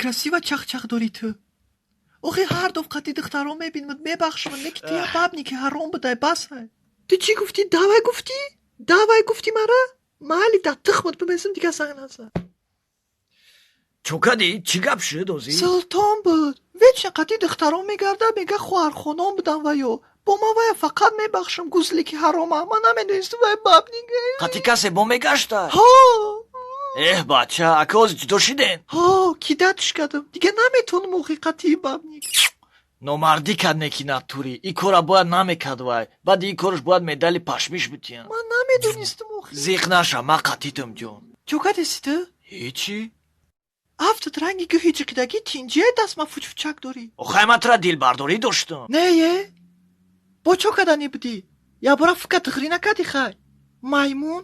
Красиво чахчах дорӣ ту. Охи, ҳар доф қати духтарон мебинамад, мебахшамад, не ки ту як бабники ҳаром будай, басай. Ту чӣ гуфтӣ? Давай гуфтӣ? Давай гуфтӣ мара? Майли, дар тухмат бимезам, дигар занг назан. Чо кадӣ? Чӣ гап шуд озӣ? Султон буд. Вечно қати духтарон мегарда, мега, хоҳархонон будам ваё. Бо ман вая фақат мебахшам, гузлики ҳарома. Ман намедонистам, вай бабник. Қати касе бо мегашта? Ҳо. Эҳ, бача, ака, ҳозир ҷудо шиден? Ҳо, кидатш кардам. Дигар наметавонам охи қатии бабник. Номардӣ кард, неки натурӣ. И кора бояд намекард вай. Баъди ин кораш бояд медали пашмиш битиям. Ман намедонистам охи. Зиқ наша, ман қатитам, ҷон. Чо кардеси ту? Ҳечи. Афтад ранги гӯҳи ҷиқидагӣ, тинҷие, дастма фучфучак дорӣ. Охай, ман тура дилбардорӣ доштам. Не е, бо чо каданӣ будӣ? Якбора фука тиғрӣ накардӣ? Хай, маймун,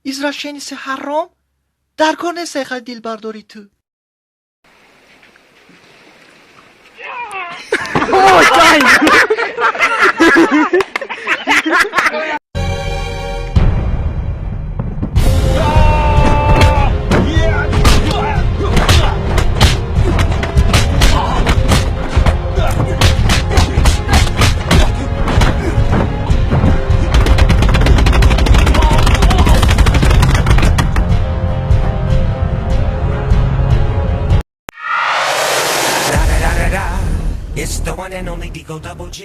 извращенец и ҳаром, дар кор нестай хай дилбардорӣ ту. Oh, guys! It's the one and only D-O Double G.